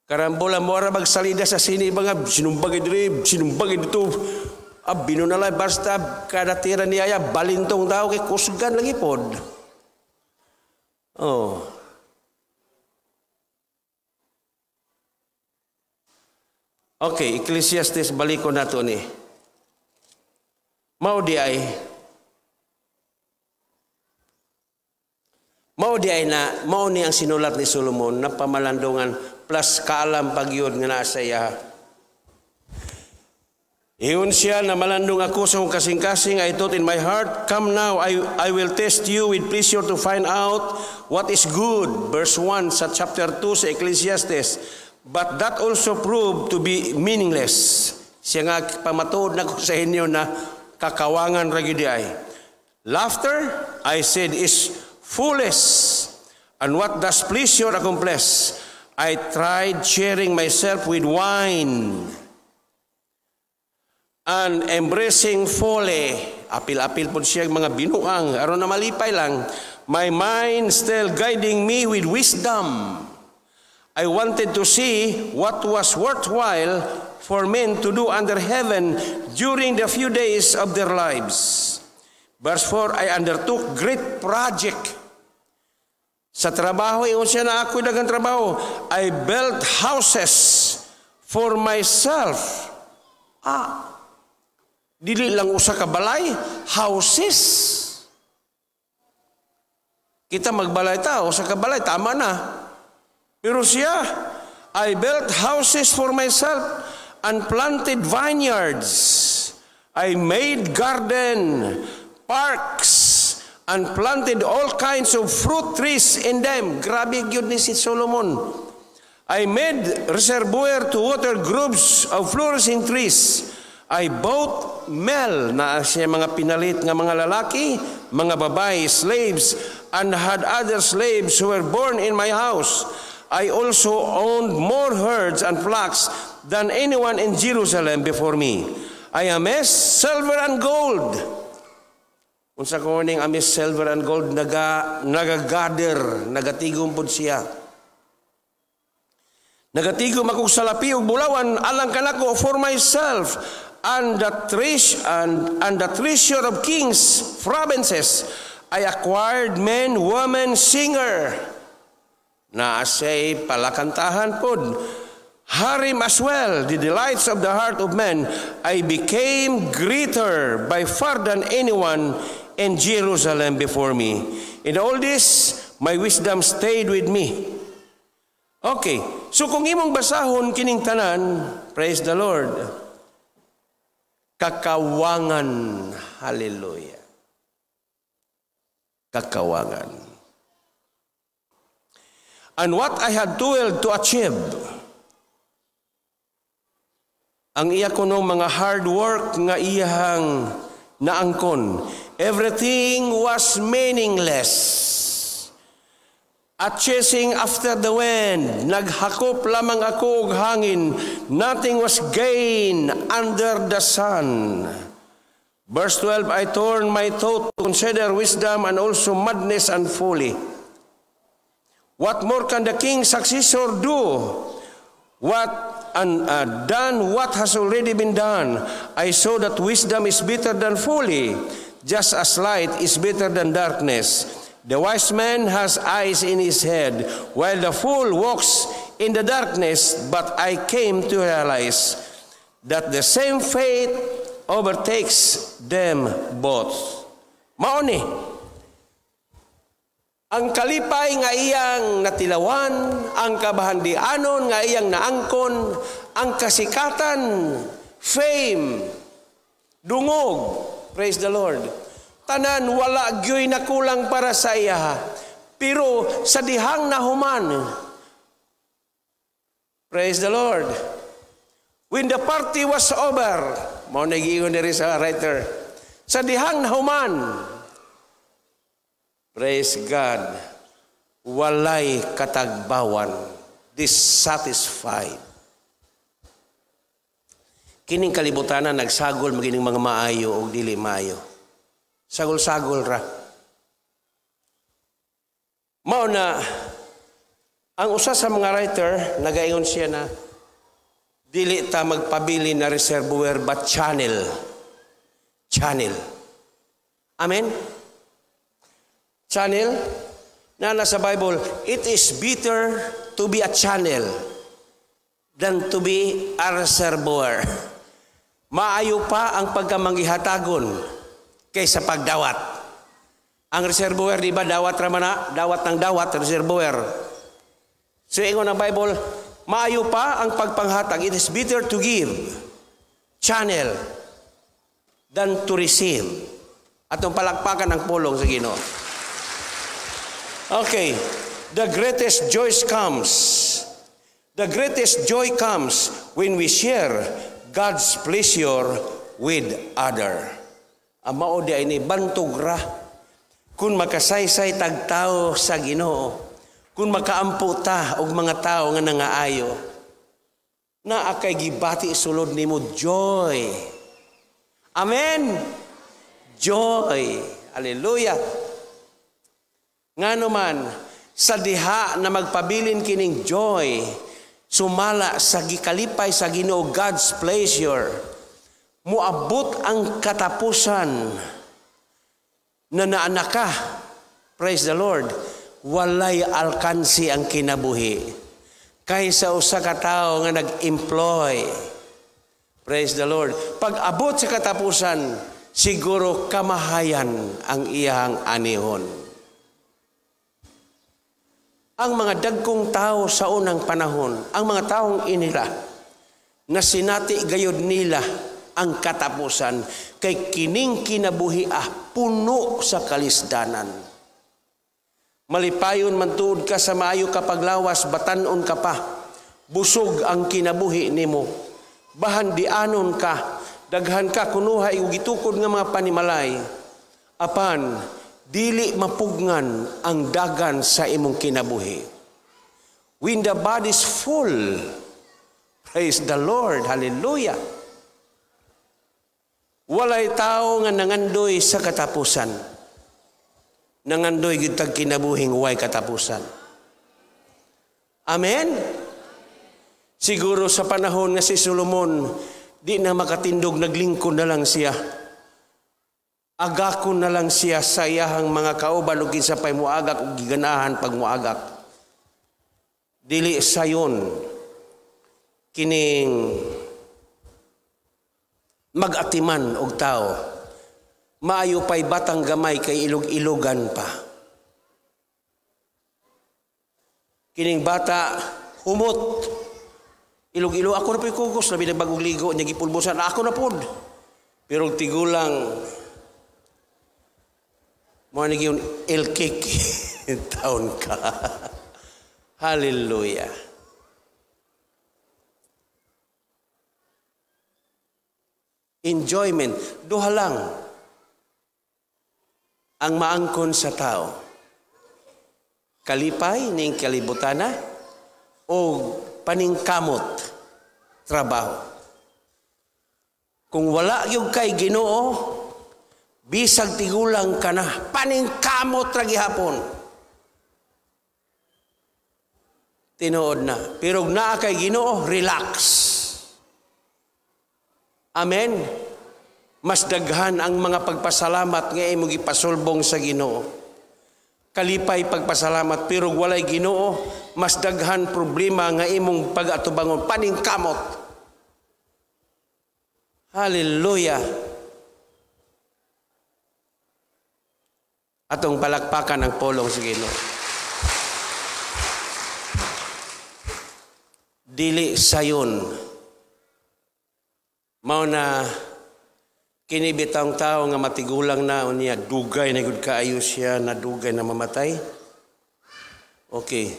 Karambola mo ara magsalida sa sini mga sinumbagay diri, sinumbagay dito. Ah, binunalay basta kada tira niya ya balintong tao kay kusgan lagi pod. Oh. Okay, Ecclesiastes, baliko nato ni. Mao di ay na mao ni ang sinulat ni Solomon na pamalandungan plus kaalam pagyud nga naa sa iya. Iyon siya na malandong ako sa akong kasing-kasing. I thought in my heart, "Come now, I will test you with pleasure to find out what is good." Verse 1 sa chapter 2 sa Ecclesiastes. But that also proved to be meaningless. Siya nga pamatuod na ko sa inyo na kakawangan ra gyud ay. "Laughter," I said, "is foolish. And what does pleasure accomplish?" I tried cheering myself with wine and embracing folly. Apil-apil po siya mga binuang. Aron na malipay lang. My mind still guiding me with wisdom. I wanted to see what was worthwhile for men to do under heaven during the few days of their lives. Verse 4, I undertook great project. Sa trabaho, ingon siya na ako'y daghang trabaho. I built houses for myself. Ah, dili lang usa ka balay, houses. Kita magbalay ta, usa ka balay, tama na. Pero siya, I built houses for myself and planted vineyards. I made garden, parks, and planted all kinds of fruit trees in them. Grabe gyud ni si Solomon. I made reservoir to water groves of flourishing trees. I bought male na siya mga pinalit nga mga lalaki, mga babae, slaves, and had other slaves who were born in my house. I also owned more herds and flocks than anyone in Jerusalem before me. I amassed silver and gold. Unsa ko ning amass silver and gold, nagagather, nagatigom pod siya. Nagatigom ako sa lapi ug bulawan alang kanako for myself and the treasure of kings provinces. I acquired men, women, singer. Naa siya'y palakantahan pod. Harem as well, the delights of the heart of men. I became greater by far than anyone in Jerusalem before me. In all this, my wisdom stayed with me. Okay, so kung imong basahon kining tanan, praise the Lord, kakawangan, hallelujah. Kakawangan. And what I had toiled to achieve, ang iya kuno mga hard work nga iyahang naangkon, everything was meaningless. At chasing after the wind, naghakop lamang ako og hangin, nothing was gained under the sun. Verse 12, I turned my thought to consider wisdom and also madness and folly. What more can the king's successor do? What and done what has already been done? I saw that wisdom is better than folly, just as light is better than darkness. The wise man has eyes in his head, while the fool walks in the darkness. But I came to realize that the same fate overtakes them both. Mao ni ang kalipay nga iyang natilawan, ang kabahandianon nga iyang naangkon, ang kasikatan, fame, dungog, praise the Lord. Tanan wala gyoy nakulang para sa iya. Pero sa dihang nahuman, praise the Lord, when the party was over, mao na giingon diri sa writer, sa dihang nahuman, praise God, walay katagbawan, dissatisfied. Kining kalibutanan nagsagol magining mga maayo o dili maayo. Sagol-sagol ra. Mao na ang usa sa mga writer nagaingon siya na dili ta magpabili na reservoir but channel. Channel. Amen? Channel na nasa Bible, it is better to be a channel than to be a reservoir. Maayo pa ang pagkamanggihatagon kaysa pagdawat. Ang reservoir, di ba, dawat ra man na, dawat ng dawat, reservoir. So ingon ang Bible, maayo pa ang pagpanghatag. It is better to give, channel, than to receive. Atong palakpakan ang pulong sa Ginoo. Okay, the greatest joy comes. The greatest joy comes when we share God's pleasure with other. Ang mao di ay ni bantog ra. Kung makasaysay tag tao sa Ginoo, kung makaampo ta og mga tao nga nangaayo, naa kay gibati sulod nimo joy. Amen. Joy. Hallelujah. Ngano man, sa diha na magpabilin kining joy, sumala sa gikalipay sa Ginoo, God's pleasure, muabot ang katapusan na naanaka, praise the Lord, walay alkansi ang kinabuhi. Kaysa usa ka tawo nga nag-employ, praise the Lord, pag abot sa katapusan, siguro kamahayan ang iyang anihon. Ang mga dagkong tao sa unang panahon, ang mga taong inila, na sinati gayod nila ang katapusan, kay kining kinabuhi puno sa kalisdanan. Malipayon man tuod ka sa maayo kapaglawas, batanon ka pa, busog ang kinabuhi nimo. Bahandianon ka, daghan ka kunuhay ug gitukod nga mga panimalay. Apan, dili mapugngan ang dagan sa imong kinabuhi. When the body is full, praise the Lord, hallelujah. Walay tao nga nangandoy sa katapusan. Nangandoy gyud tag kinabuhing way katapusan. Amen? Siguro sa panahon nga si Solomon, di na makatindog, naglingkod na lang siya. Agakon na lang siya sa iyahang mga kauban ug kinsa pay muagak ug giganahan pag muagak. Dili sayon kining magatiman og tao. Maayo pay batang gamay kay ilog-ilogan pa. Kining bata humot. Ilog-ilog ako na po'y kugos, labi na bagong ligo niya gipulbusan ako na pod. Pero tigulang mo ni gyud ilkik taon ka. Hallelujah. Enjoyment, duha lang ang maangkon sa tao. Kalipay ning kalibutana o paningkamot trabaho. Kung wala gyud kay Ginoo, bisag tigulang ka na, paningkamot ra gihapon. Tinuod na. Pero naa kay Ginoo, relax. Amen. Mas daghan ang mga pagpasalamat nga imong gipasulbong sa Ginoo. Kalipay pagpasalamat, pero walay Ginoo, mas daghan problema nga imong pag-atubangon, paningkamot. Hallelujah. Atong palakpakan ang polong sa Ginoo. Dili sayon. Mao na kini bitawng tao nga matigulang na unya dugay na gud kaayo siya, na dugay na mamatay. Okay.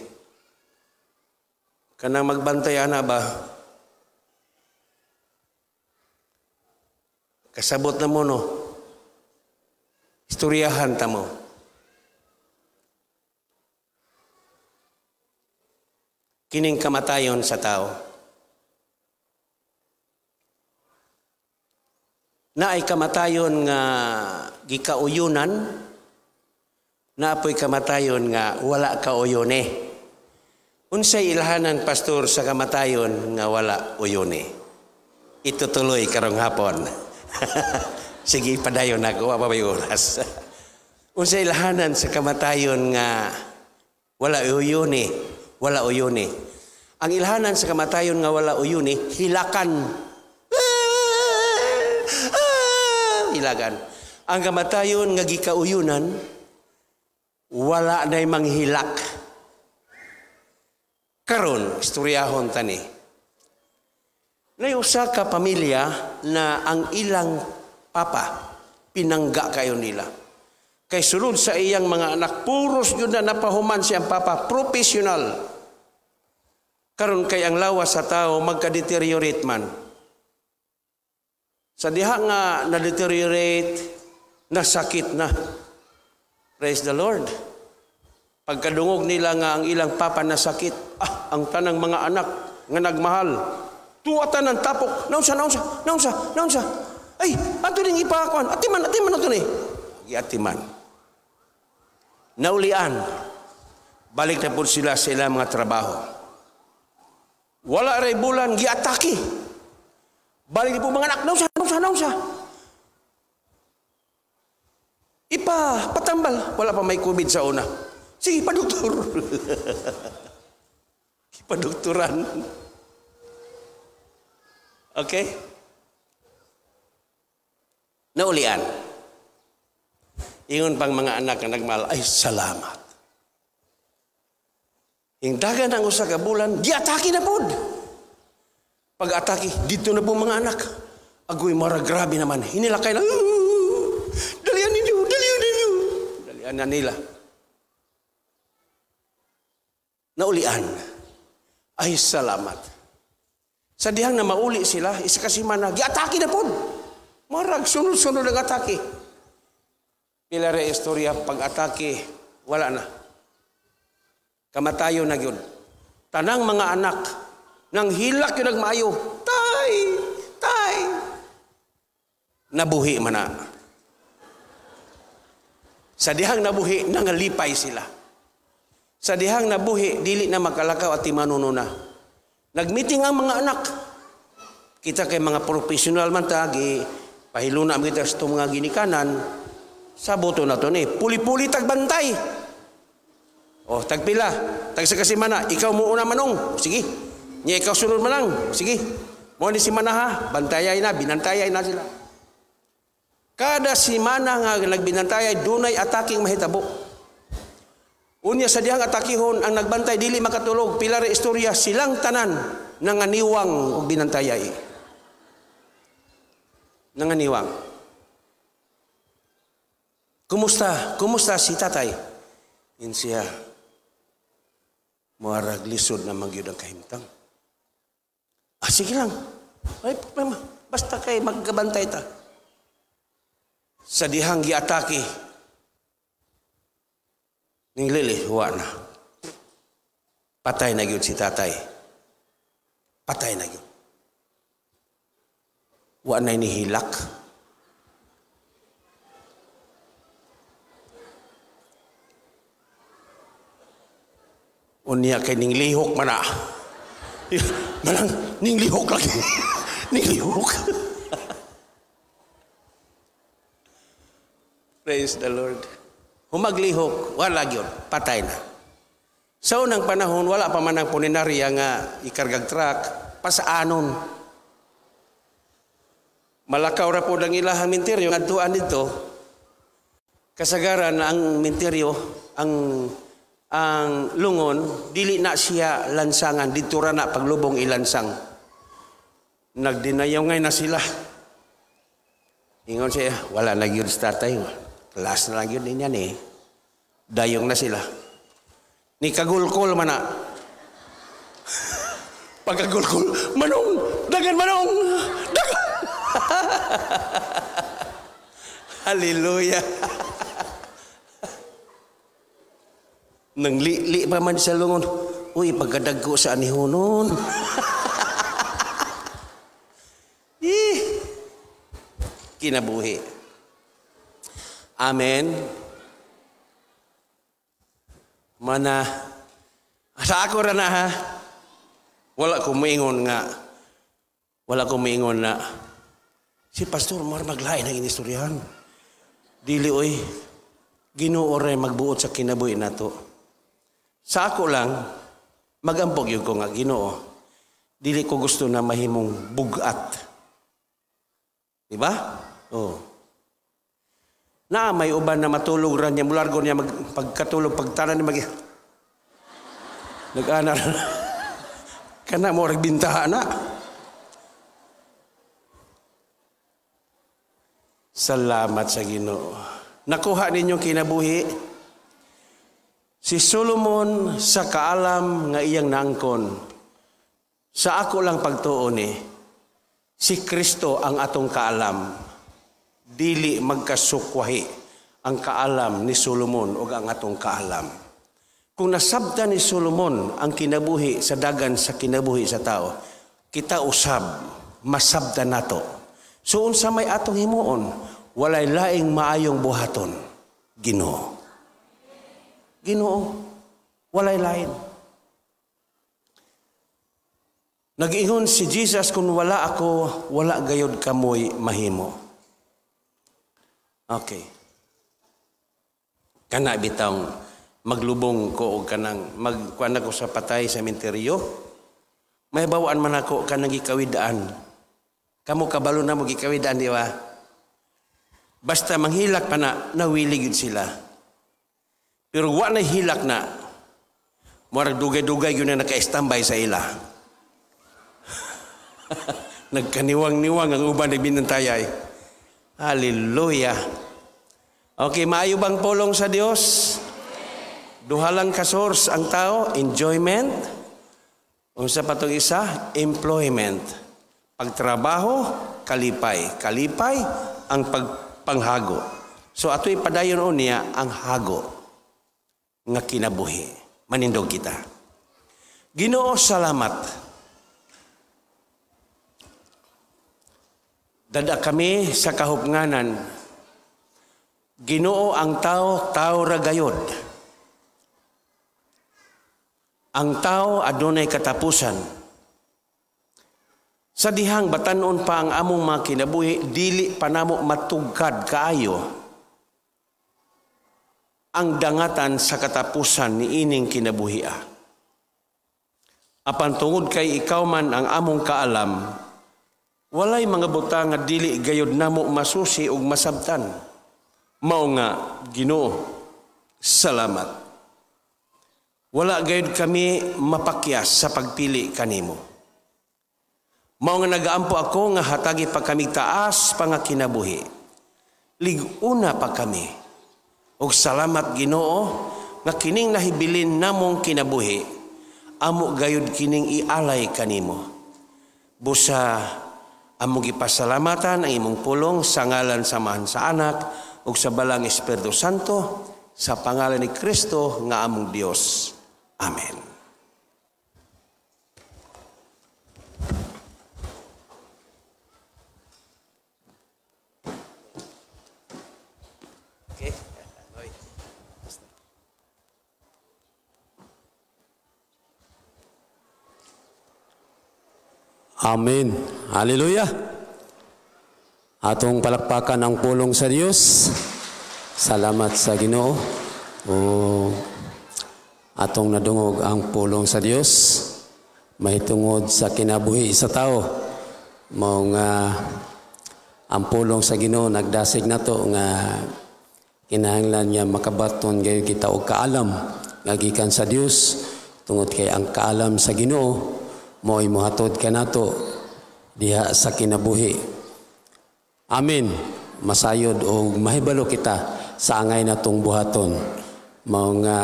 Kanang magbantay ana ba? Kasabot na mo no. Istoryahan ta mo. Kining kamatayon sa tao. Naay kamatayon nga gikauyunan, naapoy kamatayon nga wala kauyone. Unsay ilhanan, pastor, sa kamatayon nga wala uyone? Itutuloy karong hapon. Sige, padayon ako, wa pa may oras. Unsay ilhanan sa kamatayon nga wala uyone? Wala uyone. Ang ilhanan sa kamatayon nga wala uyone, hilakan. Hilakan. Ang kamatayon nga gikauyunan, wala na'y manghilak. Karon, istoryahon tani. Nay usa ka pamilya na ang ilang papa pinangga kayo nila. Kay sulod sa iyang mga anak, puros gyud na napahuman siyang papa, professional. Karon kay ang lawas sa tao magka-deteriorate man. Sa diha nga na-deteriorate, nasakit na. Praise the Lord. Pagkadungog nila nga ang ilang papa nasakit, ang tanang mga anak nga nagmahal, tuwatan ng tapok, naunsa, naunsa, naunsa, naunsa. Ay, ato ning ipakuan, atiman, atiman ato ni. Giatiman. Naulian, balik na po sila sa ilang mga trabaho. Wala ray bulan, giatake. Balik na po mga anak, naunsa, naunsa, naunsa. Ipa, patambal. Wala pa may COVID sa una. Sige, paduktor. Padukturan. Okay? Naulian. Ingon pang mga anak na nagmahal, ay salamat. Yung dagan ang usa ka bulan, giatake na pod. Pag-atake, dito na po mga anak. Agoy, mara grabe naman. Hinilakay na, dalian ninyo, dalian ninyo. Dalian na nila. Naulian. Ay, salamat. Sa dihang na mauli sila, isa kasi mana, giatake na pod. Marag, sunod-sunod ang atake. Pila re istorya, pag-atake, wala na. Kamatayo na yun. Tanang mga anak, nang hilak yun nagmaayo, tay, tay, nabuhi man na. Sa dihang nabuhi, nangalipay sila. Sa dihang nabuhi, dili na makalakaw at timanuno na. Nagmeeting ang mga anak. Kita kay mga professional man ta, pahiluna kita sa itong mga ginikanan, saboto na to ni. Puli-puli tagbantay. O, tagpila. Tagsa kasi mana, ikaw mo una manong. Sige. Nya ikaw sunod manang. Sige. Mo ni si mana ha, bantayay na, binantayay na sila. Kada si mana nga nagbinantayay, dunay ataking mahitabo. Unya sa dihang atakihon, ang nagbantay dili makatulog, pila ra istorya, silang tanan nanganiwang og binantayay. Nanganiwang. Kumusta? Kumusta si tatay? Yun siya. Muarag lisod na magyud ang kahimtang. Ah, sige lang. Ay, problema. Basta kay maggabantay ta. Sa dihang giatake, ning lili, huwa na. Patay na gyud si tatay. Patay na gyud. Wa na nihilak. Unya kay ning lihok man na. Manang ning lihok lagi. Ning lihok. Praise the Lord. Humaglihok, wala gyud, patay na. Sa unang panahon, wala pa man ang puninarya nga ikargag truck, pasaanon. Malakaw ra po ang ilahang minteryo ngadtuan didto. Kasagaran ang minteryo, ang lungon dili na siya lansangan, didto ra na paglubong ilansang. Nagdinayaw ngay na sila. Ingon siya, wala na gyud sa tatay. Class na lang gyud niyan eh. Dayong na sila. Ni kagulkol man na. Pagkagulkol, manong, dagan manong, dagan. Hallelujah. Nang li-li pa man sa lungon. Uy, pagkadagko sa anihonon. Eh, kinabuhi. Amen. Mana, sa ako ra na ha. Wala ko moingon nga. Wala ko moingon na si pastor mar maglain ang inistoryahan. Dili oy, Ginoo ra magbuot sa kinabuhi nato. Sa ako lang magampog yun ko nga Ginoo. Dili ko gusto na mahimong bugat. Diba? Oh. Na may uban na matulog ra niya, mulargo niya pagkatulog, pagtanan niya nag-ana kana mo rag bintaha na. Salamat sa Ginoo. Nakuha ninyo kinabuhi. Si Solomon sa kaalam nga iyang naangkon. Sa ako lang pagtuon ni, si Kristo ang atong kaalam. Dili magkasukwahi ang kaalam ni Solomon o ang atong kaalam. Kung nasabta ni Solomon ang kinabuhi sa dagan sa kinabuhi sa tao, kita usab, masabta nato. So unsa may atong himuon, walay laing maayong buhaton. Ginoo. Ginoo, walay lain. Nag-ingon si Jesus, kung wala ako, wala gayod kamoy mahimo. Okay. Kana bitang maglubong ko og kanang magkuan ako sa patay sa sementeryo. May bawaan man ako kanang gikawidaan. Kamo kabalo na mo gikawidaan, di ba? Basta manghilak pa na, nawili gyud sila. Pero wa na hilak na, murag dugay-dugay gyud na naka-standby sa ila. Nagkaniwang-niwang ang uban ni binantayay. Hallelujah. Okay, maayo bang pulong sa Dios? Duha lang ka source ang tao, enjoyment. Unsa pa tong isa? Employment. Pagtrabaho, kalipay. Kalipay ang pagpanghago. So atoy padayon niya ang hago nga kinabuhi. Manindog kita. Ginoo, salamat. Dada kami sa kahupnganan. Ginoo, ang tao, tao ra gayod. Ang tao adunay katapusan. Sa dihang batanon pa ang among mga kinabuhi, dili pa namo matugkad kaayo ang dangatan sa katapusan ni ining kinabuhia. Apan tungod kay ikaw man ang among kaalam, walay mga butang nga dili gayod namo masusi ug masabtan. Mao nga, Ginoo, salamat. Wala gayod kami mapakyas sa pagpili kanimo. Mao nga nagaampo ako nga hatagi pa kami taas pa nga kinabuhi. Lig-una pa kami. Og salamat Ginoo nga kining nahibilin namong kinabuhi, amo gayod kining ialay kanimo. Busa among gipasalamatan ang imong pulong sa ngalan samahan sa Anak ug sa Balang Espiritu Santo, sa pangalan ni Kristo nga among Dios. Amen. Okay. Amen. Hallelujah. Atong palakpakan ang pulong sa Dios. Salamat sa Ginoo. O atong nadungog ang pulong sa Dios mahitungod sa kinabuhi sa tao. Mao nga Ang pulong sa Ginoo nagdasig nato nga kinahanglan nga makabaton gayud kita og kaalam nga gikan sa Dios, tungod kay ang kaalam sa Ginoo mo'y mohatod kanato diha sa kinabuhi. Amen. Masayod og mahibalo kita sa angay natong buhaton. Mao nga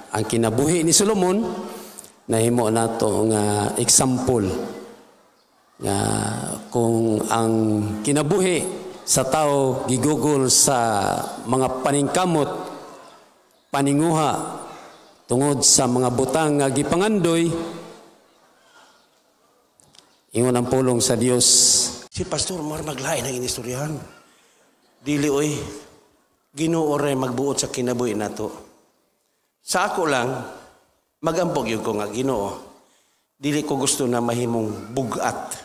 ang kinabuhi ni Solomon nahimo nato nga example nga kung ang kinabuhi sa tao gigugol sa mga paningkamot, paninguha tungod sa mga butang nga gipangandoy, ingon ang pulong sa Dios, Si pastor mar maglain ang inistoryahan. Dili oy, Ginoo ray magbuot sa kinabuhi nato. Sa ako lang, magampog yun ko nga Ginoo. Dili ko gusto na mahimong bugat.